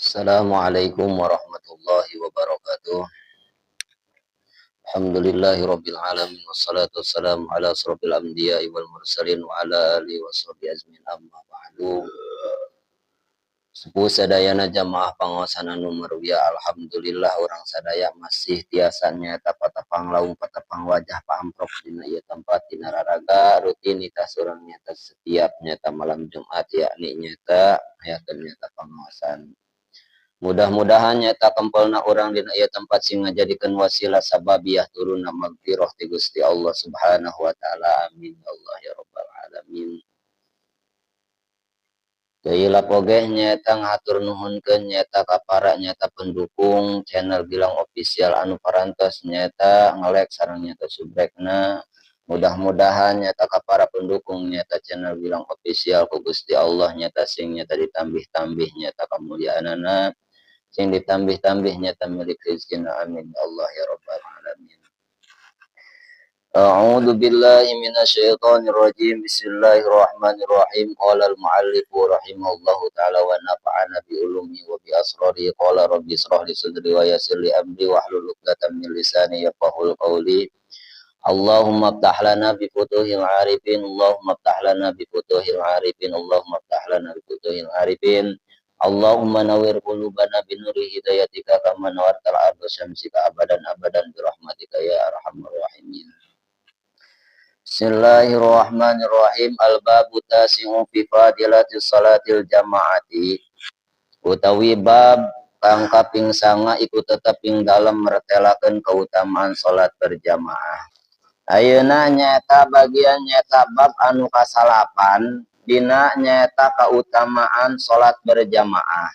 Assalamualaikum warahmatullahi wabarakatuh. Alhamdulillahi rabbil alamin, wassalatu wassalamu ala asrofil anbiya'i wal mursalin wa ala alihi washabihi ajmain, amma ba'du. Sepuh sadayana, jamaah pangaosan anu maruya, alhamdulillah urang sadaya masih tiasa nyaeta patepang laung, patepang wajah, paamprok dina ieu tempat, dina raraga rutinitas urang nyaeta setiap nyaeta malam Jumat, yakni nyaeta hayakeun nyaeta pangaosan. Mudah-mudahan nyaeta kempelna urang dina ieu tempat sing ngajadikeun wasilah sababiyah turunna magfirah ti Gusti Allah Subhanahu wa Taala. Amin ya Allah ya rabbal alamin. Teu hilap oge nyaeta ngahatur nuhunkeun nyaeta ka para nyaeta pendukung channel Gilang Official anu parantos nyaeta nge-like sareng nyaeta subscribe-na. Mudah-mudahan nyaeta ka para pendukung nyaeta channel Gilang Official ku Gusti Allah nyaeta sing nyaeta ditambih-tambih nyaeta kamuliaanana, sing ditambih-tambih nyaeta milik rezekina. Amin ya Allah ya rabbal alamin. A'udzu billahi minasyaitonir rajim. Bismillahirrahmanirrahim. Qala al-muallif rahimahullahu taala wa nafa'ana bi ulumihi wa bi asrarihi. Qala rabbi israh li sadri wa yassir li amri wahlul 'uqdatam min lisani yafqahul qawli. Allahumma ftah lana bi futuhil arifin. Allahumma ftah lana bi futuhil arifin. Allahumma ftah lana bi futuhil arifin. Allahumma nawwir qulubana bi nuri hidayatika kama nawwartal arda syamsika abadan abadan bi rahmatika ya arhamar rahimin. Bismillahirrahmanirrahim. Al-babu tasi'u fi fadilati salatil jama'ati. Utawi bab kang kaping 9 iku tetep ing dalem mertelakeun keutamaan salat berjamaah. Ayeuna nyaeta bagian nyaeta bab anu kasalapan dina nyaeta kautamaan salat berjamaah.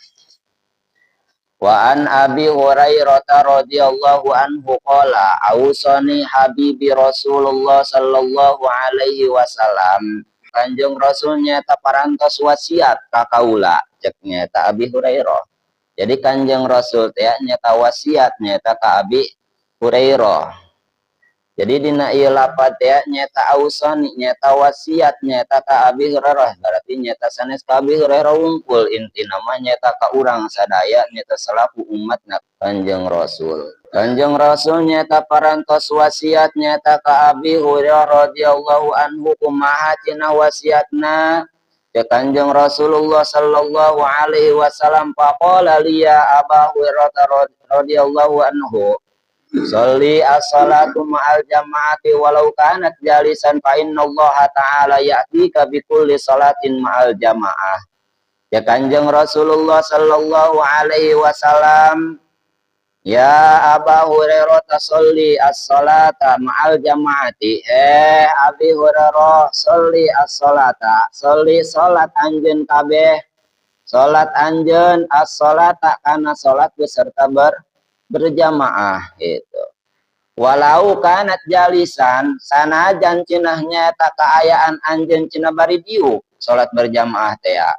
Wa an Abi Hurairah radhiyallahu anhu qala ausani habibi Rasulullah sallallahu alaihi wasallam. Kanjeng Rasul nyaeta parantos wasiat ka kaula, cek nyaeta Abi Hurairah. Jadi Kanjeng Rasul teh nyaeta wasiat nyaeta ka Abi Hurairah. Jadi dina ieu lapad teh nyaeta ausani nyaeta wasiat nyaeta ka Abi Hurairah, berarti nyaeta sanes ka Abi Hurairah wungkul, intina mah nyaeta ka urang sadaya nyaeta selaku umatna Kanjeng Rasul. Kanjeng Rasul nyaeta parantos wasiat nyaeta ka Abi Hurairah radhiyallahu anhu. Kumaha cenah wasiatna? Ya Kanjeng Rasulullah sallallahu alaihi wasallam, faqala liya Aba Hurairah radhiyallahu anhu, sholli as-salatu ma'al jama'ati walau kanat jalisan fa innallaha ta'ala ya'tika bi kulli salatin ma'al jama'ah. Ya Kanjeng Rasulullah sallallahu alaihi wasallam, ya Aba Hurairah, sholli as-salata ma'al jama'ati. Eh Abi Hurairah, sholli as-salata, sholli salat anjeun kabeh, salat anjeun, as-salata kana salat beserta berjamaah itu, walau kanat jalisan, sanajan cenah nyaeta kaayaan anjeun cenah bari diuk salat berjamaah teh ya,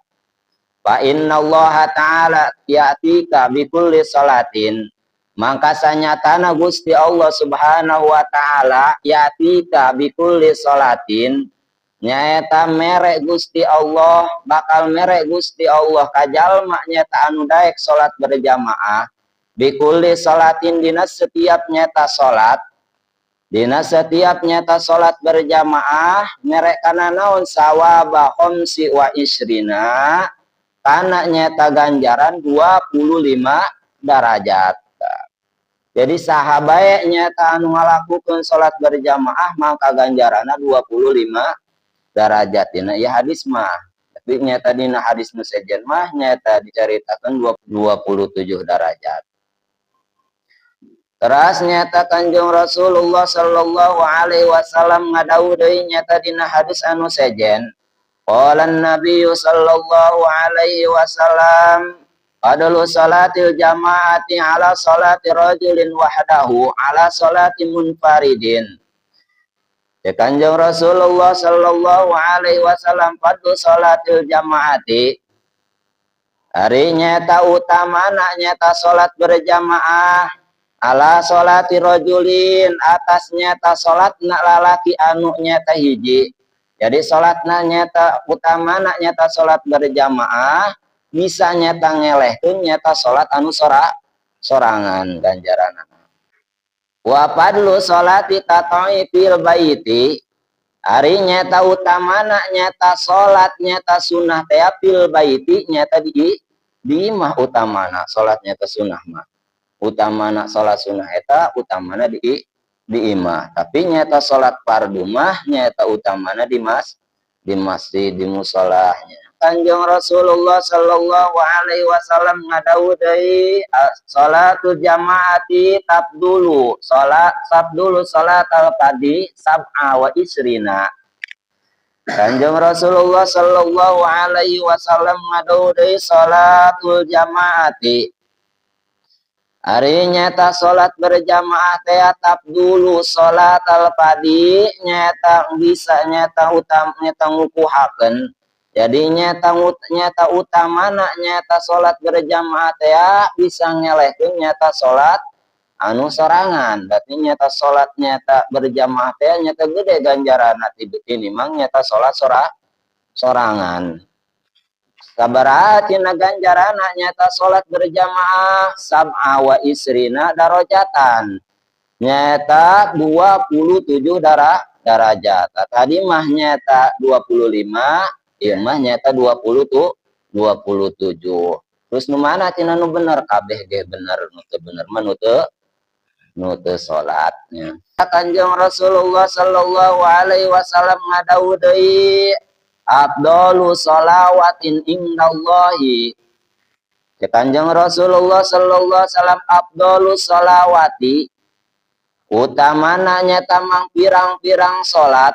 fa innallaha ta'ala ya'tika bi kulli salatin, maka sanyatana Gusti Allah Subhanahu wa Ta'ala, ya'tika bi kulli salatin, nyaeta mere Gusti Allah, bakal mere Gusti Allah ka jalma nyaeta anu daek salat berjamaah, bikulli salatin, dina setiap nyata salat, dina setiap nyata salat berjamaah, mere kana naon? Sawaba khamsi wa isrina, kana nyata ganjaran 25 derajat. Jadi saha bae nyata anu ngalakukeun salat berjamaah maka ganjaranna 25 derajat dina ya hadis mah. Tapi nyata dina hadis nu sejen mah nyata dicaritakeun 27 derajat. Teras nyata Kanjeng Rasulullah sallallahu alaihi wasallam ngadawuh deui nyata dina hadis anu sejen. Qala Nabi sallallahu alaihi wasallam, fadlu salatil jama'ati ala salati rajulin wahdahu ala salati munfaridin. Ya Kanjeng Rasulullah sallallahu alaihi wasallam, fadlu salatil jama'ati, ari nyata utamana nyata salat berjamaah, ala salati rajulin, atas nyata salat nak lalaki anu nyata hiji. Jadi salatna nyata utamana nyata salat berjamaah Bisa nyata ngelehkeun nyata salat anu sorangan ganjaranana. Wa fadlu salati tatawwu'i fil baiti, ari nyata utamana nyata salat nyata sunnah teh fil baiti, nyata di imah utamana salat nyata sunnah mah. Utamana salat sunnah eta utamana di imah, tapi nyata salat fardu mah nyata utamana di masjid, di musolahnya. Kanjeng Rasulullah sallallahu alaihi wasallam ngadawuh deui, salatu jamaati tafdulu salat tafdulu salat al fardhi sab'a wa isrina. Kanjeng Rasulullah sallallahu alaihi wasallam ngadawuh deui, salatul jamaati, ari nyata salat berjamaah teh tafdulu salat al fardhi, nyata bisa nyata utam nyata ngukuhakeun. Jadi nyata nyata utamana nyata salat berjamaah teh bisa ngelehkeun nyata salat anu sorangan. Berarti nyata salat nyata berjamaah teh nyata gede ganjaran tinimbang nyata salat sorangan. Sabaraha cenah ganjaran nyata salat berjamaah? Sab'a wa isrina darajatan, nyata 27 darajat. Tadi mah nyata 25, ieu mah nyata 20 tuh 27. Terus nu mana cenah nu bener? Kabeh ge bener, nu teu bener mah nu teu salatnya. Kanjeng Rasulullah sallallahu alaihi wasallam ngadawuh deui, afdalu shalawatin indallahi. Kanjeng Rasulullah sallallahu alaihi wasallam, afdalu sholawati, utamana nyata mang pirang-pirang salat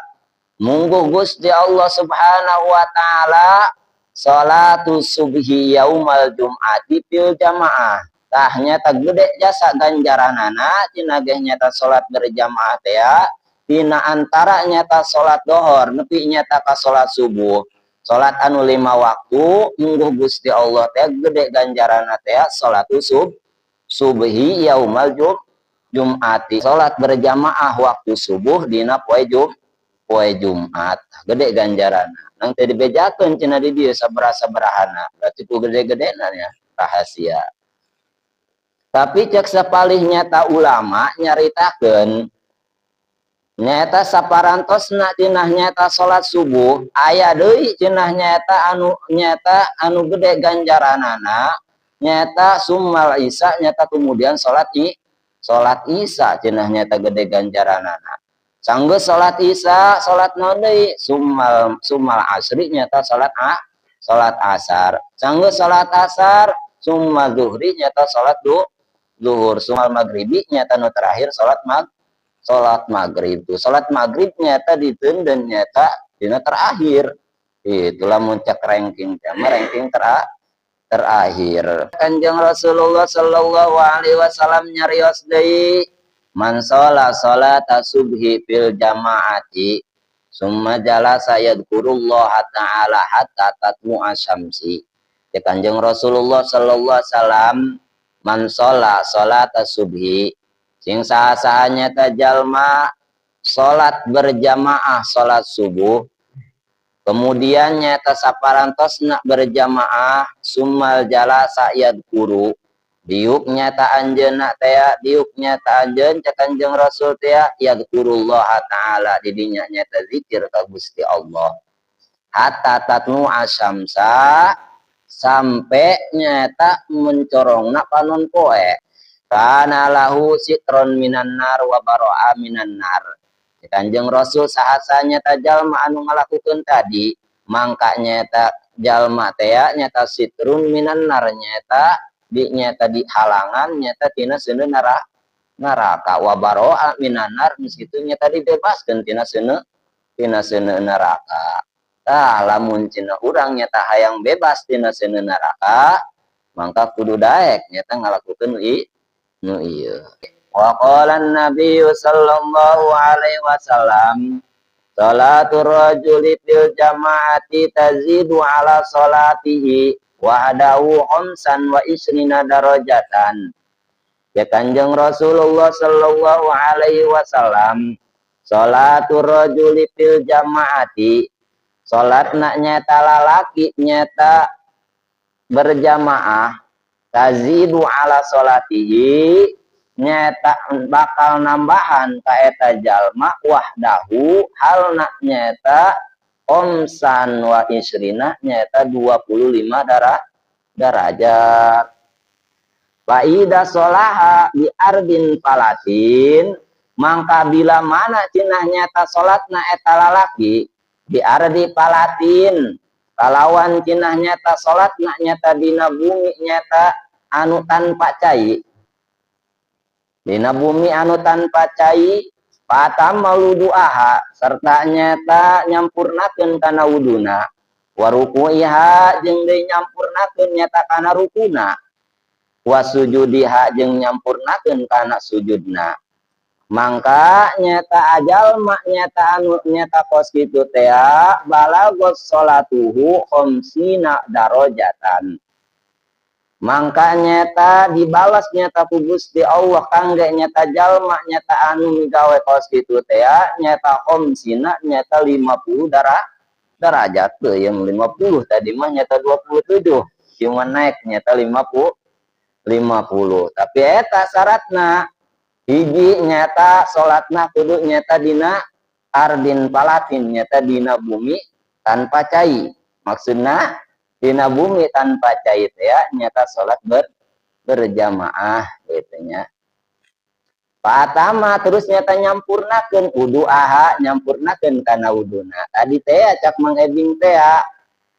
mungguh Gusti Allah Subhanahu wa taala, salatu subhi yaumal jum'ati fil jamaah. Tah, nyata gede jasa ganjaranana tina ge nyata salat berjamaah teh tina antara nyata salat dohor nepi nyata ka salat subuh, salat anu lima waktu mungguh Gusti Allah teh gede ganjaranana teh salat subhi yaumal jum'ati, salat berjamaah waktu subuh dina poe Jumat gede ganjaran. Nang teu dibejakeun cenah di dieu sabaraha-sabarahana, berarti ku gede-gedena nya rahasia. Tapi cek sapalih nyata ulama nyaritakeun nyata saparantosna cenah nyata salat subuh aya deui cenah nyata anu gede ganjaranana, nyata summal isya, nyata kemudian salat isya cenah nyata gede ganjaranana. Sanggeus salat isya, salat naon deui? Summal asri, nyata salat asar. Sanggeus salat asar, summal zuhri, nyata salat zuhur. Summal maghribi, nyata nu terakhir salat maghrib. Tuh salat maghrib nyata dan nyata dina terakhir. Itulah muncak ranking teh, ranking terakhir. Kanjeng Rasulullah sallallahu alaihi wasallam nyarios deui, man sholat salat subhi fil jamaati summa jalasa yadhkurullah ta'ala hatta tatlu'a syamsi. Ya, Kanjeng Rasulullah sallallahu alaihi wasallam, man sholat salat subhi, sing saha-sahanya jalma salat berjamaah salat subuh, kemudian nyata saparantosna berjamaah, summal jalasa yadhkuru, diuk nyata anjeunna teh, diuk nyata anjeun cek Kanjeng Rasul teh yadhkurullah ta'ala, didinya nyata zikir ka Gusti Allah, hatta tatlu asyamsa, sampai nyata mencorongna panon poe, kana lahu sitron minan nar wa baro'a minan nar. Kanjeng Rasul, sahasanya ta jalma anu ngalakukeun tadi, mangka nyata jalma teh nyata sitrun minan nar, nyata di nyata di halangan nyata tina seuneu neraka, wa baro'a minan nar, meskipun nyata dibebaskeun tina seuneu neraka. Tah, lamun cenah urang nyata hayang bebas tina seuneu neraka, mangka kudu daek nyata ngalakukeun nu ieu. Wa qala an-nabiy sallallahu alaihi wasallam, salatul rajuli fil jama'ati tazidu ala salatihi wahdahu khamsan wa isrina darajatan. Ya, Kanjeng Rasulullah sallallahu alaihi wasallam, salatul rajuli fil jama'ati, salat nak nyata lalaki nyata berjamaah tazidu ala sholatihi nyata bakal nambahan ka eta jalma wahdahu halna nyata omsan wa isrina nyata 25 derajat. Fa ida sholaha bi ardin falatin mangka bila mana cenah nyata salatna eta lalaki bi ardi falatin kalawan cenah nyata salatna nyata dina bumi nyata anu tanpa cai, dina bumi anu tanpa cai, fatamma wudu'aha serta nyata nyampurnakeun kana wuduna, wa ruku'iha jeung deui nyampurnakeun nyata kana rukuna, wa sujudiha jeung nyampurnakeun kana sujudna, mangka nyata ajalma nyata anu nyata kos kitu teh balagot sholatuhu khamsina darajatan, mangka nyata dibalas nyata ku Gusti Allah kangge nyata jalma nyata anu migawe kos kitu teh nyata khamsina nyata 50 derajat tuh. Yang 50 tadi mah nyata 27, cuma naik nyata 50. Tapi eta syaratna hiji nyata salatna kudu nyata dina ardin falatin, nyata dina bumi tanpa cai. Maksudna dina bumi tanpa cai teh ya nyata salat berjamaah gitu nya. Pertama terus nyata nyampurnakeun wudu'aha, nyampurnakeun kana wuduna tadi teh ya, cak Mang Ebing teh ya,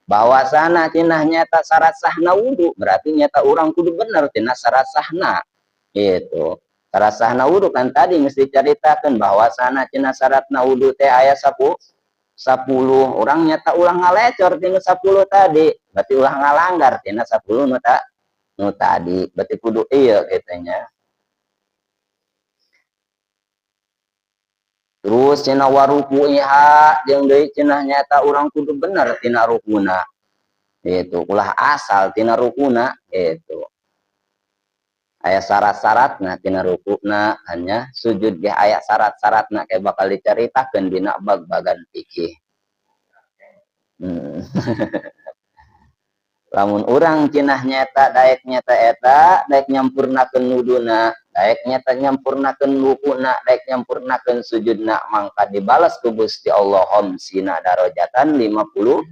bahwasana cenah nyata syarat sahna wudu, berarti nyata urang kudu bener tina syarat sahna gitu. Syarat sahna wudu kan tadi mesti ceritakan bahwasana cenah syaratna wudu teh aya 10. Urang nyata ulah ngalecor tina 10 tadi, berarti ulah ngalanggar tina 10 nu tadi, berarti kudu iya gitu nya. Terus cenah waruku'iha jeung deui cenah nyata urang kudu bener tina rukuna gitu, ulah asal tina rukuna gitu. Aya syarat-syaratna tina rukuna, hanya sujud ge aya syarat-syaratna, kayak bakal diceritakeun dina bag-bagan fikih. Lamun urang cenah nyata daek nyata eta daek nyampurnakeun wuduna, daek nyata nyampurnakeun rukuna, daek nyampurnakeun sujudna, mangka dibalas ku Gusti Allah khamsina darajatan, 50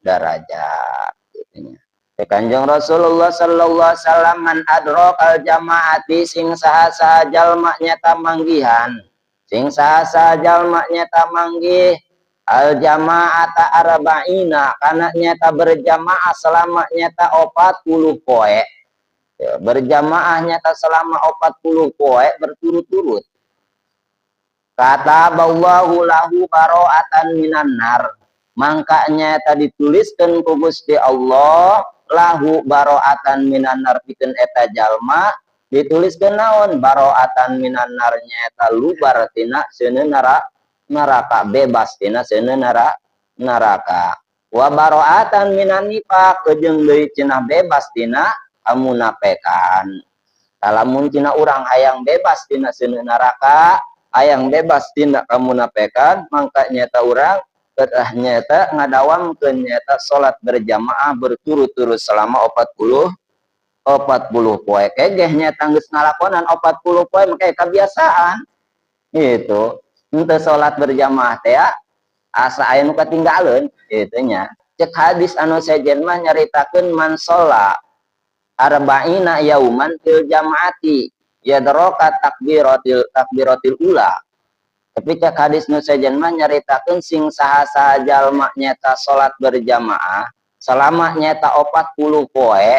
derajat gitu nya. Kanjeng Rasulullah sallallahu alaihi wasallam man adrakal jamaati sing saha-saha jalma nyata manggihan, sing saha-saha jalma nyata manggih al jamaata arba'ina kana nyata berjamaah selama nyata 40 poe ya, berjamaah nyata selama 40 poe berturut-turut, kata Allahu lahu baro'atan minan nar, mangka nyata dituliskan ku Gusti Allah lahu baro'atan minan nar pikeun eta jalma, dituliskeun naon baro'atan minan nar nyata lubar tina seuneu neraka, bebas tina seuneu neraka, wa baro'atan minan nifaq jeung deui cenah bebas tina kamunafikan. Lamun cenah urang hayang bebas tina seuneu neraka, hayang bebas tina kamunafikan, mangka nyata urang kedah nyata ngadawamkeun nyata salat berjamaah berturut-turut selama 40 poe. Kegeh nyata geus ngalakonan 40 poe make kebiasaan gitu. Henteu salat berjamaah teh asa aya nu katinggaleun kitu nya. Cek hadis anu sejen mah nyaritakeun man sholla arba'ina yauman fil jamaati yadraka takbiratil ula. Tapi cek hadis nu sejen mah nyaritakeun sing saha-saha jalma nyata salat berjamaah selama nyata 40 poe,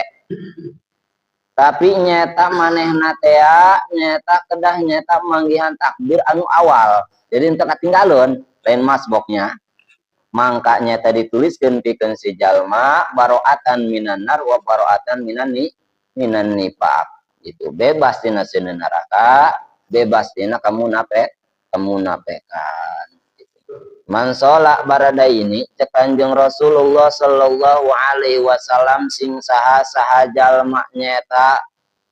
tapi nyata manehna tea nyata kedah nyata manggihan takbir anu awal, jadi henteu katinggaleun lain masboknya, mangka nyata dituliskeun pikeun si jalma baro'atan minan nar wa baro'atan minan nifaq gitu, bebas tina seuneu neraka, bebas tina kamunafikan. Man sholat barada ini cek Kanjeng Rasulullah sallallahu alaihi wasallam sing saha-saha jalma nyeta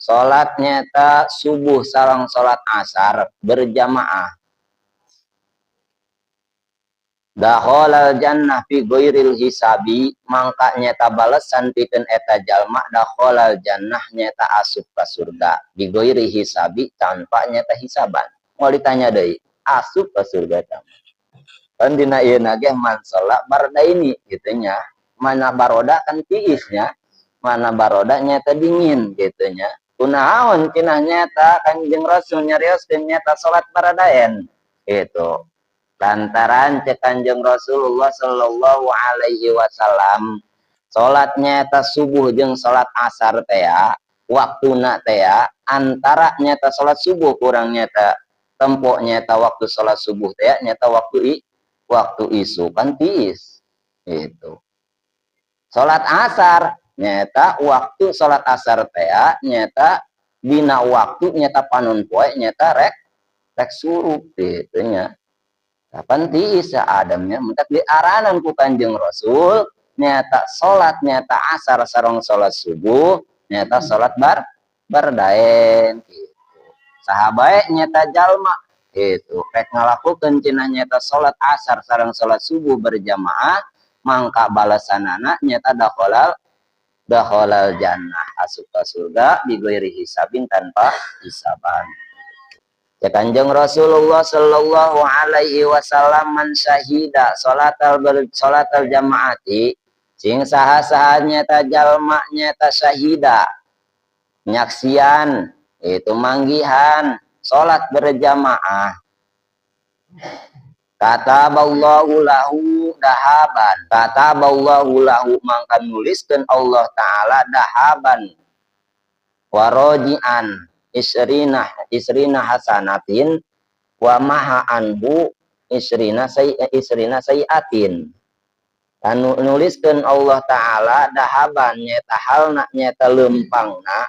salat nyeta subuh sareng salat asar berjamaah. Dakhalal jannah fi ghairil hisabi, mangka nyata balesan pikeun eta jalma, dakhalal jannah nyata asup ka surga, bi ghairi hisabi tanpa nyata hisaban. Moal ditanya deui, asup ka surga eta. Kan dina ieu ge man sholla bardaini gitu nya. Mana baroda kan tiisnya, mana baroda nyata dingin gitu nya. Kunaon cenah nyata Kanjeng Rasul nyarioskeun nyata salat baradaen gitu? Lantaran cek Kanjeng Rasulullah sallallahu alaihi wasallam, salat nyata subuh jeung salat asar teh waktuna teh antara nyata salat subuh kurang nyata tempo nyata waktu salat subuh teh nyata waktu isuk kan tiis itu. Salat asar nyata waktu salat asar teh nyata dina waktu nyata panon poe nyata rek rek surup gitu nya. Kapan tiis ya adamnya mentak diaranan ku Kanjeng Rasul nyata salat nyata asar sareng salat subuh nyata salat bardaen gitu. Sahabat nyata jalma itu rek ngalakukeun cenah nyata salat asar sareng salat subuh berjamaah, mangka balasanana nyata dakhalal jannah asup ka surga, bighairi hisabin tanpa hisaban. Ya Kanjeng Rasulullah sallallahu alaihi wasallam, man syahida salatal jamaati, sing saha-saha nyata jalma nyata syahida nyaksian itu manggihan salat berjamaah, kataballahu lahu dahaban, kataballahu lahu mangka nuliskeun Allah taala dahaban warojian isrina isrina hasanatin wa maha anhu isrina say isrina sayiatin. Anu nuliskeun Allah taala dahaban nyata halna nyata lempangna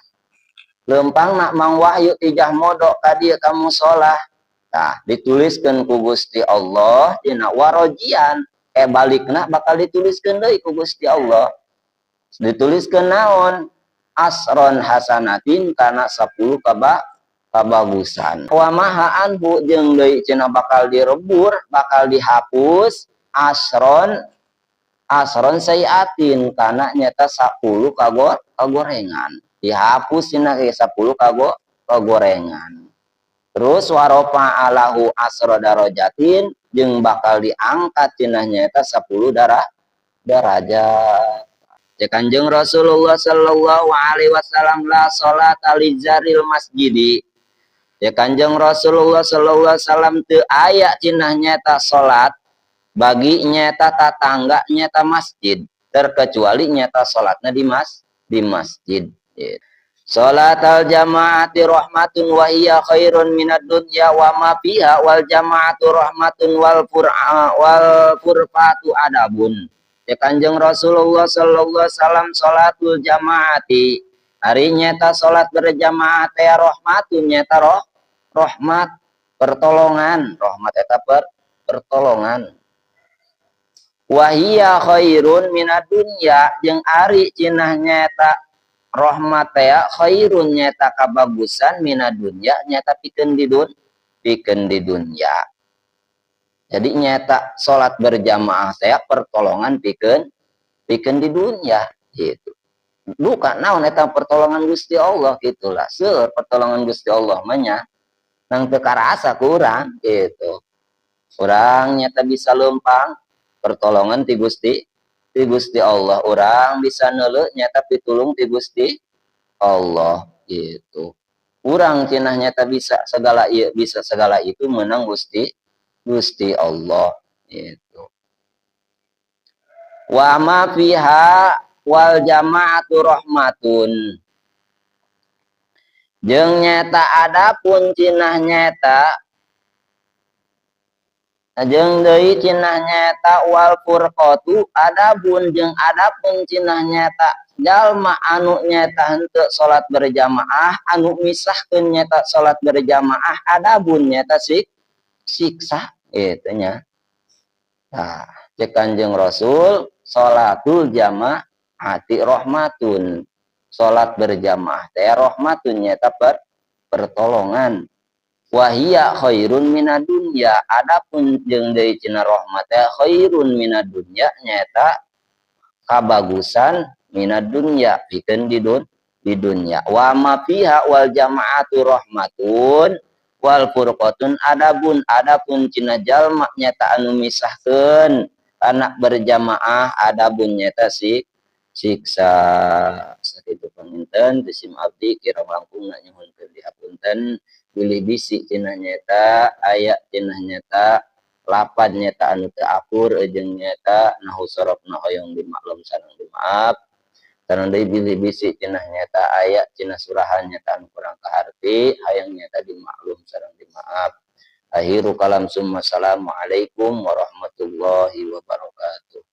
lempangna Mang Wahyu tijah modok ka dieu ka musola. Tah, dituliskeun ku Gusti Allah dina warojian, balikna bakal dituliskeun deui ku Gusti Allah. Dituliskeun naon? Asron hasanatin kana 10 kabagusan. Wa maha anhu jeung deui cenah bakal direbur, bakal dihapus asron asron sayiatin kana nyata 10 kagorengan. Dihapus cenah ke 10 kagorengan. Terus warofa alahu asro darajatin jeung bakal diangkat cenah nyata 10 derajat. Cek Kanjeng Rasulullah sallallahu alaihi wasallam, la salata li jaril masjidi. Ya Kanjeng Rasulullah sallallahu alaihi wasallam, teu aya cenah nyata salat bagi nyata tatangga nyata masjid, terkecuali nyata salatna di masjid. Salat al jamaati rahmatun wa hiya khairun minad dunya wa ma fiha wal jamaatu rahmatun wal fur'a wal furqatu adabun. Ya Kanjeng Rasulullah sallallahu alaihi wasallam, salatul jamaati ari nyata salat berjamaah teh rahmatun nyata rahmat pertolongan, rahmat eta pertolongan, wahia khairun minad dunya jeung ari cenah nyata rahmat teh khairun nyata kabagusan minad dunya nyata pikeun di dunya. Jadi nyata salat berjamaah teh pertolongan pikeun pikeun di dunya gitu. Duka naon eta pertolongan Gusti Allah gitulah. Seueur pertolongan Gusti Allah mah nya, nang teu karasa kurang gitu. Urang nyata bisa lempang pertolongan ti Gusti Allah. Urang bisa neuleuh nyata pitulung ti Gusti Allah gitu. Urang cenah nyata bisa segala ieu, bisa segala itu menang Gusti Gusti Allah gitu. Wa ma fiha wal jama'atu rahmatun jeung nyata adapun cenah nyata jeung deui cenah nyata wal furqatu adabun jeung adapun cenah nyata jalma anu nyata henteu salat berjamaah, anu misahkeun nyata salat berjamaah, adabun nyata siksa gitu nya. Nah, cek Kanjeng Rasul, salatul jamaati rahmatun, salat berjamaah teh rahmatun nyata pertolongan. Wahia khairun minad dunya, adapun jeung deui cenah rahmat teh khairun minad dunya, nyaeta kabagusan minad dunya pikeun di dunya wa ma fiha. Wal jama'atu rahmatun wal furqatun adabun, adapun cenah jalma nyata anu misahkeun anak berjamaah, adabun nyata si siksa. Sakitu panginten ti sim abdi, kirang langkungna nyuhunkeun dihapunten, bilih bisi cenah nyata aya cenah nyata lapad nyata anu teu akur jeung nyata nahu sorofna, hoyong dimaklum sareng dimaaf. Sareng deui bilih bisi cenah nyata aya cenah surahan nyata anu kurang kaharti, hayang nyata dimaklum sareng dimaaf. Akhiru kalam, summa assalamualaikum warahmatullahi wabarakatuh.